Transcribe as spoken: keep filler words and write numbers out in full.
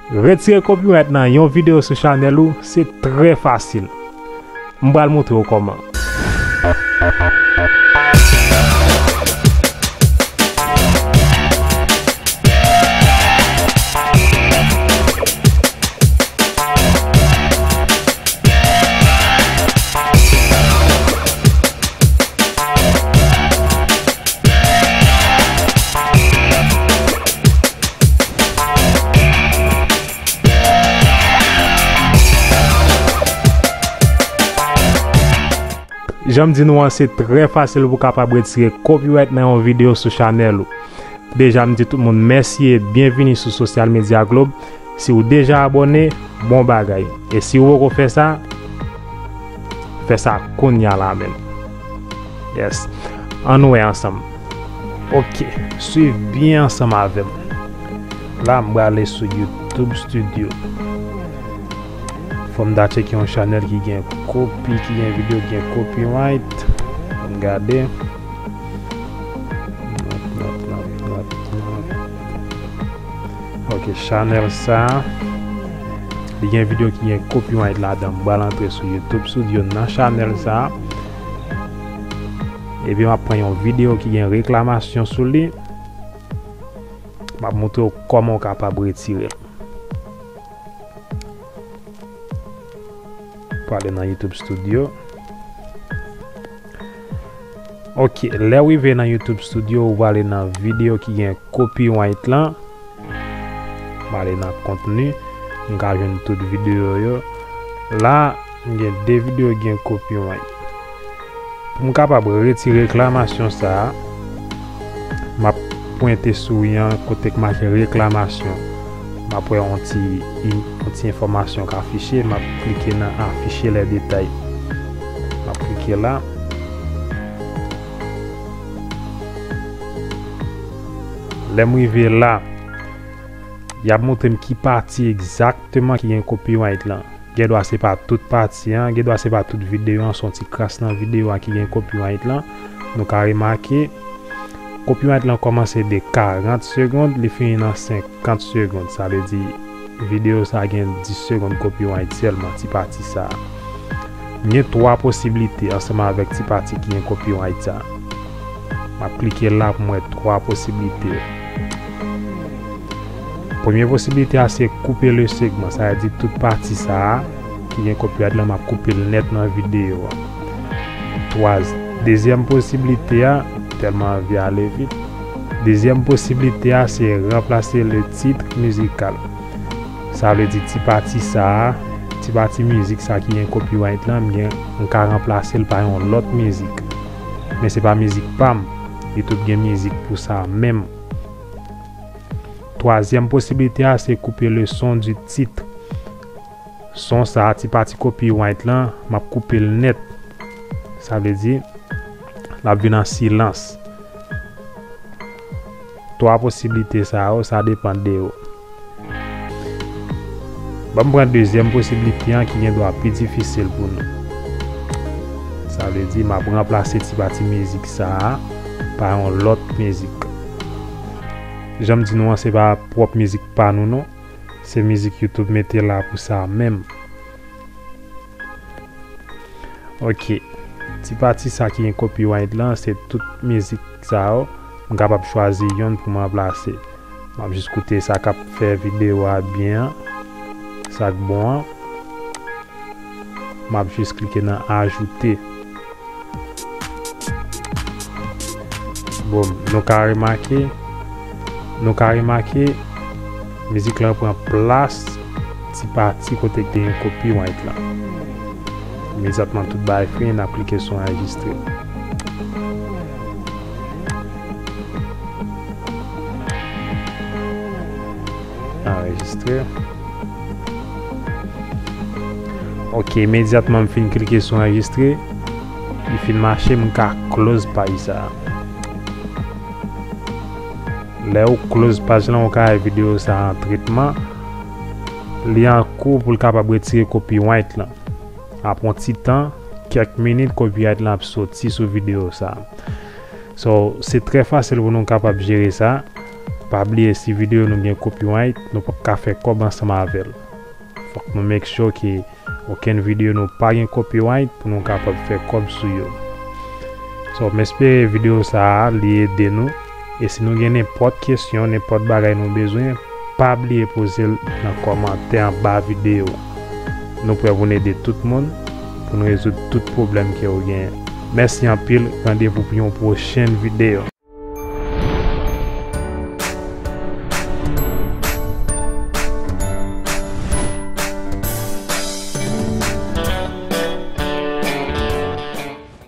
Retire copyright nan yon videyo sou chanèl ou, se trè fasil. M pral montre w kòman. Jan m di nou an, se trè fasil pou w kapab retire copyright nan yon videyo sou chanèl ou. Deja, m di tout moun mèsi e byenvini sou Social Media Globe. Si w deja abòne, bon bagay. E si w poko fè sa, fè sa kounye a la menm. Yes. Ann wè ansanm. Ok, swiv byen ansanm avè m. La, m prale sou YouTube Studio. Fò m ta tcheke yon chanèl ki gen kopi, ki gen videyo ki gen copyright. Ann gade. Nòt, nòt, nòt, nòt, nòt. Ok, chanèl sa a, li gen videyo ki gen copyright ladan. M pral antre sou YouTube Studio nan chanèl sa a. Epi m ap pran yon videyo ki gen reklamasyon sou li. M ap montre w kòman w kapab retire l. Prale nan YouTube Studio. Ok, lè w rive nan YouTube Studio, ou prale nan videyo ki gen copyright lan. M ale nan kontni, m ka jwenn tout videyo yo. La, m gen de videyo ki gen copyright. Pou m kapab retire reklamasyon sa a, m ap pwente sou i an kote k make reklamasyon. M ap wè yon ti, yon ti enfòmasyon k afiche, m ap klike nan afficher les détails. M ap klike la. Lè m rive la, y ap montre m ki pati egzakteman ki gen copyright lan. Gen dwa se pa tout pati an, gen dwa se pa tout videyo an, se yon ti kras nan videyo a ki gen copyright lan. Nou ka remake, copyright lan kòmanse de karant segonn, li fini nan senkant segonn. Sa vle di, videyo sa gen dis segonn copyright sèlman, ti pati sa a. M gen twa posiblite ansanm avèk ti pati ki gen copyright sa a. M ap klike la pou m wè twa posiblite yo. Premye posiblite a se koupe le segment, sa vle di tout pati sa a ki gen copyright lan, m ap koupe l nèt nan videyo a. Twa, dezyèm posiblite a, tèlman anvi ale vit. Dezyèm posiblite a se remplacer le titre musical. Sa vle di ti pati sa a, ti pati mizik sa ki gen copyright lan, m gen, m ka ranplase l pa yon lòt mizik. Men se pa mizik pa m. YouTube gen mizik pou sa menm. Twazyèm posiblite a se couper le son du titre. Son sa a, ti pati copyright lan, m ap koupe l nèt. Sa vle di, l ap vin an silans. Twa posiblite sa yo, sa depann de yo. Ban m pran dezyèm posiblite an ki gen dwa pi difisil pou nou. Sa vle di, m ap ranplase ti pati mizik sa a pa yon lòt mizik. Jan m di nou an, se pa pwòp mizik pa nou non. Se mizik YouTube mete la pou sa menm. Ok. Ti pati sa ki gen copyright lan, se tout mizik sa yo. M kapab chwazi yonn pou m ranplase. M ap jis koute sa k ap fè videyo a byen an. Sa k bon an. M ap jis klike nan ajoute. Bon, nou ka remake, nou ka remake, mizik lan pran plas ti pati kote k te gen copyright lan. Imedyatman tout bagay fini, n ap klike sou anrejistre. Anrejistre. Ok, imedyatman m fin klike sou anrejistre, li fin mache, m ka close paj sa a. Lè ou close paj lan, ou ka wè videyo sa a an tretman. Li an kou pou l kapab retire copyright lan. Apre yon ti tan, kèk minit, copyright lan ap soti sou videyo sa a. So, se trè fasil pou nou kapab jere sa. Pa bliye, si videyo nou gen copyright, nou p ap ka fè kòb ansanm avè l. Fòk nou make sure ke okenn videyo nou pa gen copyright pou nou kapab fè kòb sou yo. So, m espere videyo sa a, li ede nou. E si nou gen nenpòt kesyon, nenpòt bagay nou bezwen, pa bliye poze l nan kòmantè anba videyo a. Nou prè pou n ede tout moun, pou n rezoud tout pwoblèm ke w genyen. Mèsi anpil, randevou pou yon pwochèn videyo.